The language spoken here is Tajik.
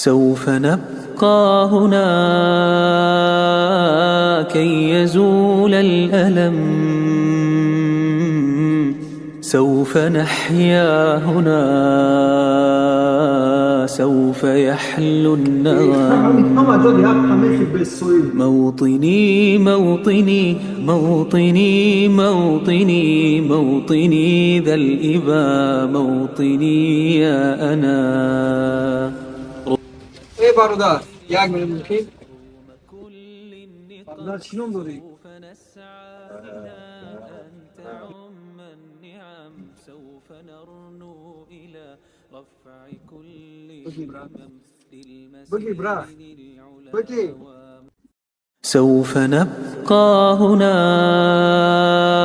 سوف نبقى هنا كي يزول الألم، سوف نحيا هنا، سوف يحلو النغم. موطني موطني موطني موطني موطني ذا الإبا، موطني يا أنا. Эй бародар, як минут мумкин? Бародар, чӣ ном дорӣ? سوف نسعى إلى أن تعم النعم، سوف نرنو إلى رفع كل Бигӣ, брат. الهمم Бигӣ, брат. للمسير العلا. Бигӣ. سوف نبقى هنا.